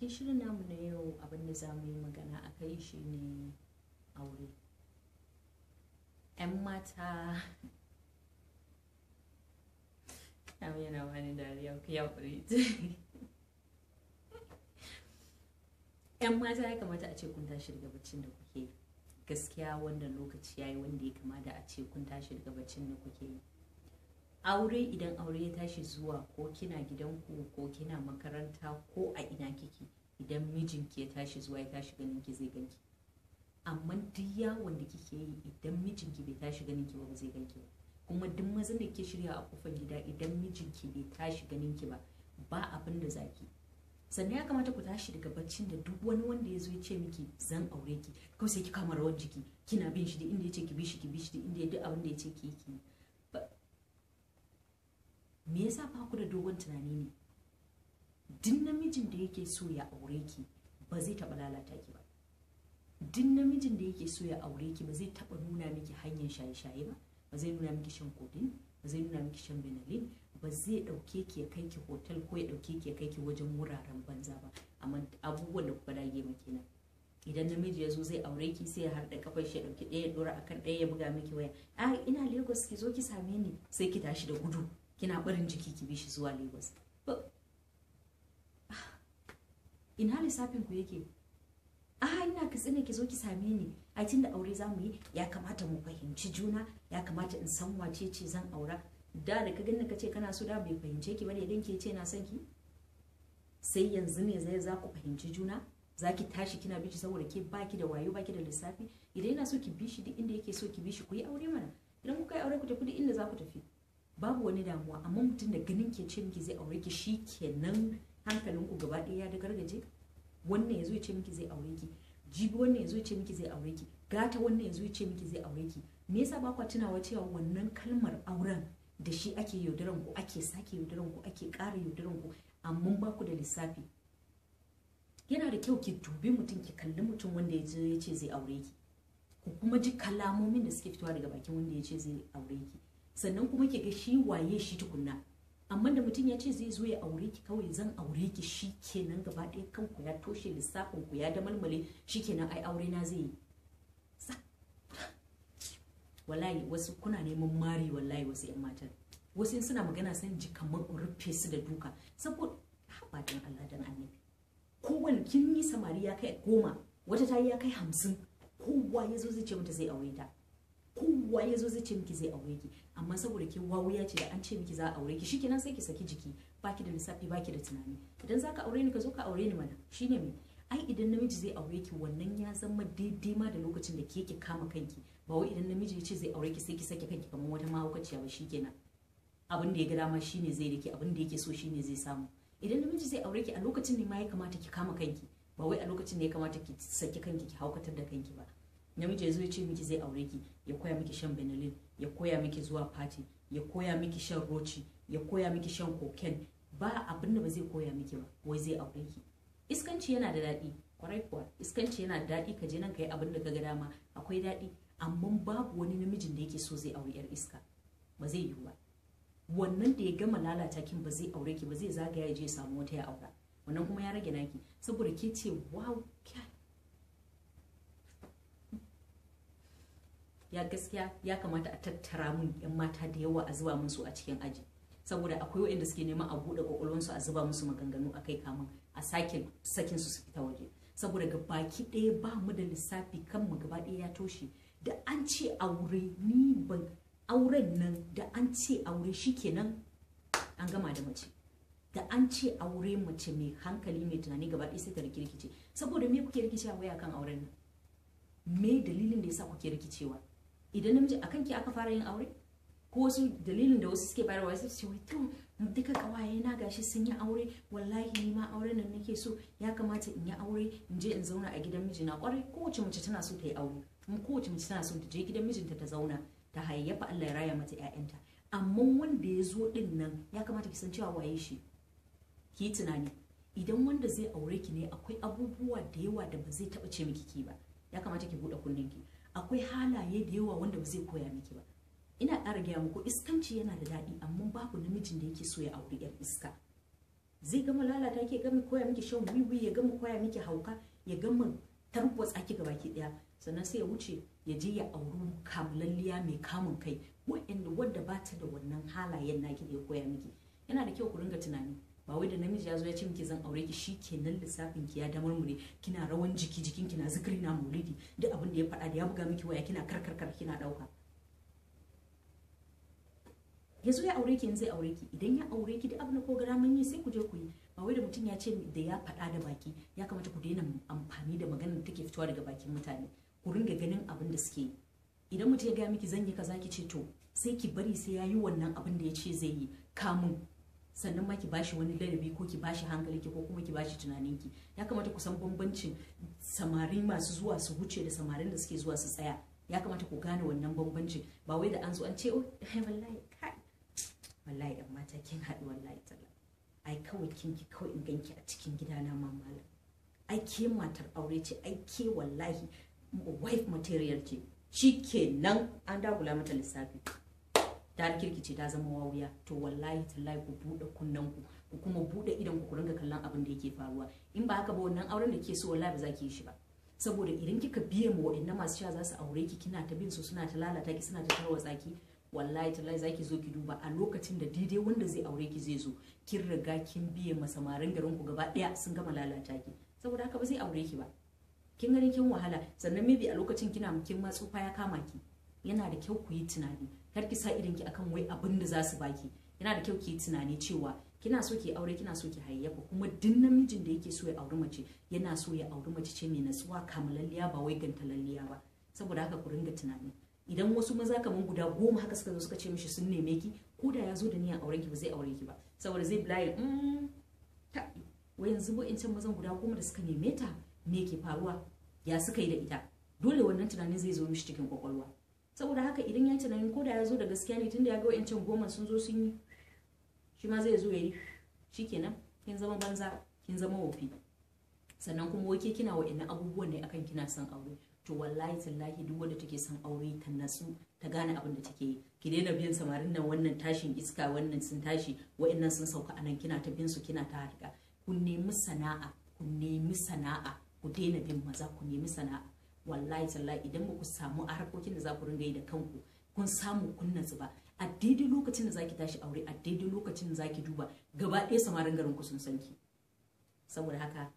Cikin shirin namu na yau, abin da za mu yi magana a kai shine aure. 'Yan mata, abin yana bani dariya, ku yi haƙuri. 'Yan mata, ya kamata a ce kun tashi daga baccin da kuke yi. Gaskiya wannan lokaci yayi wanda ya kamata a ce kun tashi daga baccin da kuke yi. Aure, idan aure ya tashi zuwa, ko kina gidanku ko kina makaranta ko a ina kike, idan mijinki ya tashi zuwa, ya tashi ganin ki, zai ganki. Amma duk yawon da kike yi, idan mijinki bai tashi ganin ki ba, ba zai ganki ba. Kuma duk mazan da kike shirya a kofar gida, idan mijinki bai tashi ganin ki ba, ba abin da zaki. Sannan ya kamata ku tashi daga baccin da duk wani wanda ya zo ya ce miki zan aure ki, kawai sai ki kama rawar jiki kina bin shi, da inda ya ce ki bi shi ki bi shi, da inda ya duk abin da ya ce ki yi ki. Me yasa ba ku da dogon tunani ne? Duk namijin da yake so ya aure ki ba zai taɓa lalata ki ba. Duk namijin da yake so ya aure ki ba zai taɓa nuna miki hanyar shaye-shaye ba, ba zai nuna miki shan codeine ba, zai nuna miki shan Benylin ba, zai ɗauke ki ya kai ki hotel ko ya ɗauke ki ya kai ki wajen wuraren banza ba. Amma abubuwan da kuka dage ma kenan. Idan namiji ya zo zai aure ki, sai ya harɗa kafar shi, ya ɗauki ɗaya ya ɗora akan ɗaya, ya buga miki waya: "A ina Lagos, ki zo ki same ni." Sai ki tashi da gudu kina barin jiki ki bi shi zuwa Lagos. Ina lissafin ku yake? "A ina Katsina, ki zo ki same ni." A tunda aure za mu yi, ya kamata mu fahimci juna, ya kamata in san wace ce zan aura. Da da ka ganni ka ce kana so, da bai fahimce ki bane idan ke ce na son ki? Sai yanzu ne zai za ku fahimci juna, za ki tashi kina bi shi saboda ke baki da wayo, baki da lissafi? Idan yana so ki bi shi duk inda yake so ki bi shi, ku yi aure mana. Idan kuka yi aure, ku tafi duk inda za ku tafi, babu wani damuwa. Amma mutum da ganin ke ce miki zai aure ki, shi kenan hankalinku gaba ɗaya ya da gargaje. Wannan ya zo ya ce miki zai aure ki jibi, wannan ya zo ya ce miki zai aure ki gata, wannan ya zo ya ce miki zai aure ki. Me yasa ba kwa tunawa cewa wannan kalmar auren da shi ake yaudaran ku, ake sake yaudaran ku, ake ƙara yaudaran ku, amma ba ku da lissafi? Yana da kyau ki dubi mutum, ki kalli mutum wanda ya ce zai aure ki, ku kuma ji kalamomin da suke fitowa daga bakin wanda ya ce zai aure ki, sannan kuma ki ga shi waye shi tukunna. Amma da mutum ya ce zai zo ya aure ki, kawai zan aure ki, shi kenan gaba ɗaya kanku ya toshe, lissafin ku ya damalmale, shi kenan ai aure na zai yi. Wallahi wasu kuna neman mari, wallahi wasu yan matan, wasu suna magana san ji kamar in rufe su da duka, saboda haba, dan Allah dan Annabi, kowane kin yi samari ya kai 10, wata ta yi ya kai 50, kowa ya zo zai ce mata zai aure ta, kowa ya zo zai ce miki zai aure ki. Amma saboda ke wawuya ce, da an ce miki za a aure ki, shikenan sai ki saki jiki, baki da lissafi, baki da tunani. Idan za ka aure ni, ka zo ka aure ni mana. Shine me ai idan namiji zai aure ki, wannan ya zama daidai ma da lokacin da ke ki kama kanki. Ba wai idan namiji ya ce zai aure ki sai ki sake kanki kamar wata mahaukaciya ba, shikenan abin da ya ga dama shine zai rike, abin da yake so shine zai samu. Idan namiji zai aure ki, a lokacin ne ma ya kamata ki kama kanki, ba wai a lokacin ne ya kamata ki saki kanki ki haukatar da kanki ba. Namiji ya zo ya ce miki zai aure ki, ya koya miki shan Benylin, ya koya miki zuwa party, ya koya miki shan roci, ya koya miki shan cocaine, ba abin da ba zai koya miki ba, wai zai aure ki. Iskanci yana da daɗi, kwarai kuwa iskanci yana da daɗi. Ka je nan ka yi abin da ka ga dama, akwai daɗi. Amma babu wani namijin da yake so zai aure yar iska, ba zai yiwu ba. Wannan da ya gama lalata kin ba zai aure ki ba, zai zagaya ya je ya samu wata ya aura. Wannan kuma ya rage naki, saboda ke ce wow. Ya gaskiya ya kamata a tattara mun yan mata da yawa a zuba musu a cikin aji, saboda akwai waɗanda suke neman a buɗe kwakwalwansu a zuba musu maganganu a kai kamun a sake sakin su su fita waje, saboda ga baki ɗaya ba mu da lissafi, kanmu gaba ɗaya ya toshe. Da an ce aure, ni ban auren nan, da an ce aure shikenan an gama da mace. Da an ce aure, mace mai hankali mai tunani gaba ɗaya sai ta rikice. Saboda me kuke rikicewa waya kan auren nan? Me dalilin da yasa kuke rikicewa? Idan namiji akan ki aka fara yin aure, ko wasu dalilin da wasu suke bayarwa, su ce wai to duka kawaye na gashi sun yi aure, wallahi ni ma auren nan nake so, ya kamata in yi aure in je in zauna a gidan mijina. Kwarai, kowace mace tana so ta yi aure, kuma kowace mace tana so ta je gidan mijinta ta zauna ta hayayyafa, Allah ya raya mata ƴaƴanta. Amma wanda ya zo din nan, ya kamata ki san cewa waye shi. Ki yi tunani, idan wanda zai aure ki ne, akwai abubuwa da yawa da ba zai taɓa ce miki ki ba. Ya kamata ki buɗe kunnen ki. Akwai halaye da yawa wanda ba zai koya miki ba. Ina ƙara gaya muku, iskanci yana da daɗi, amma babu namijin da yake so ya auri yar iska. Zai gama lalata ki, ya gama koya miki shan wiwi, ya gama koya miki hauka, ya gama tarwatsa ki gabaki daya, sannan sai ya wuce ya je ya auri kamulalliya mai kamun kai, wadda ba ta da wannan halayen naki da ya koya miki. Yana da kyau ku ringa tunani. Ba wai da namiji ya zo ya ce miki zan aure ki shikenan lissafin ki ya damarmure, kina rawan jiki, jikin ki na zikiri na maulidi, duk abin da ya faɗa da ya buga miki waya kina karkarkar kina ɗauka. Ya zo ya aure ki, in zai aure ki, idan ya aure ki duk abin da ko gara mun yi sai ku je ku yi. Ba wai da mutum ya ce da ya faɗa da baki, ya kamata ku daina amfani da maganar da take fitowa daga bakin mutane. Ku ringa ganin abin da suke yi. Idan mutum ya gaya miki zan yi kaza, ki ce to, sai ki bari sai ya yi wannan abin da ya ce zai yi kamun sannan ma ki bashi wani ladabi ko ki bashi hankalinki ko kuma ki bashi tunaninki. Ya kamata ku san bambancin samari masu zuwa su wuce da samarin da suke zuwa su tsaya. Ya kamata ku gane wannan bambancin. Ba wai da an zo an ce oh wallahi kai wallahi yan mata kin haɗu wallahi talla, ai kawai kinki kawai in ganki a cikin gidana ma malam, ai ke matar aure ce, ai ke wallahi wife material ce. Shikenan an dagula mata lissafi, ta kirkice ta zama wawuya. To wallahi tallahi ku bude kunnen ku, ku kuma bude idan ku, ku ringa kallon abin da yake faruwa. In ba haka ba wannan auren da ke so wallahi ba za ki yi shi ba. Saboda idan kika biye mu wa'annan masu cewa za su aure ki, kina ta bin su suna ta lalata ki, suna ta tarwatsa ki, wallahi tallahi za ki zo ki duba a lokacin da daidai wanda zai aure ki zai zo, kin riga kin biye ma samarin garin ku gaba daya sun gama lalata ki. Saboda haka ba zai aure ki ba. Kin gani kin wahala, sannan maybe a lokacin kina kin ma tsufa ya kama ki. Yana da kyau ku yi tunani, kar ki sa idan ki akan wai abin da za su baki. Yana da kyau ki yi tunani cewa kina so ki aure, kina so ki hayayyafa, kuma duk namijin da yake so ya auri mace yana so ya auri mace ce mai natsuwa, kamalalliya, ba wai gantalalliya ba. Saboda haka ku ringa tunani. Idan wasu maza kaman guda 10 haka suka zo suka ce mishi sun neme ki, ko da ya zo da niyan auren ki ba zai aure ki ba, saboda zai bilaye ta wai yanzu wa'incan mazan guda 10 da suka neme ta me ke faruwa, ya suka yi da ita? Dole wannan tunanin zai zo mishi cikin kwakwalwa. Saboda haka idan ya tunanin ko da ya zo da gaskiya ne, tunda ya ga wa'incan 10 sun zo sun yi, shi ma zai zo ya yi, shikenan kin zama banza, kin zama wofi. Sannan kuma wake kina wa'innan abubuwan ne akan kina son aure. To wallahi tallahi duk wanda take son aure ta natsu, ta gane abin da take yi. Ki daina biyan samarin nan wannan tashin iska, wannan sun tashi, wa'innan sun sauka anan, kina ta bin su, kina ta harka. Ku nemi sana'a, ku nemi sana'a, ku daina bin maza, ku nemi sana'a. Wallahi tallahi idan ba ku samu a harkokin da za ku ringa yi da kanku kun samu kun natsu ba, a daidai lokacin da zaki tashi aure, a daidai lokacin da zaki duba gaba ɗaya samarin garin ku sun san ki. Saboda haka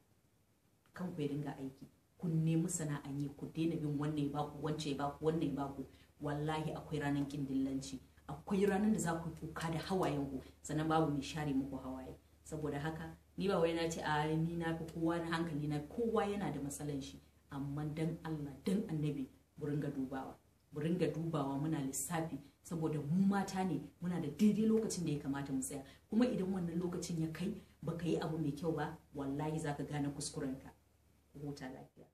kanku ya dinga aiki, ku nemi sana'an yi, ku daina bin wannan ya baku, wancan ya baku, wannan ya baku. Wallahi akwai ranar kin dillanci, akwai ranar da za ku kuka da hawayen ku, sannan babu mai share muku hawaye. Saboda haka ni ba wai na ce a ni na fi kowa na hankali na, kowa yana da matsalan shi, amma dan Allah dan Annabi mu ringa dubawa, mu ringa dubawa, muna lissafi. Saboda mu mata ne, muna da daidai lokacin da ya kamata mu tsaya, kuma idan wannan lokacin ya kai baka yi abu mai kyau ba, wallahi zaka gane kuskurenka. Huta lafiya.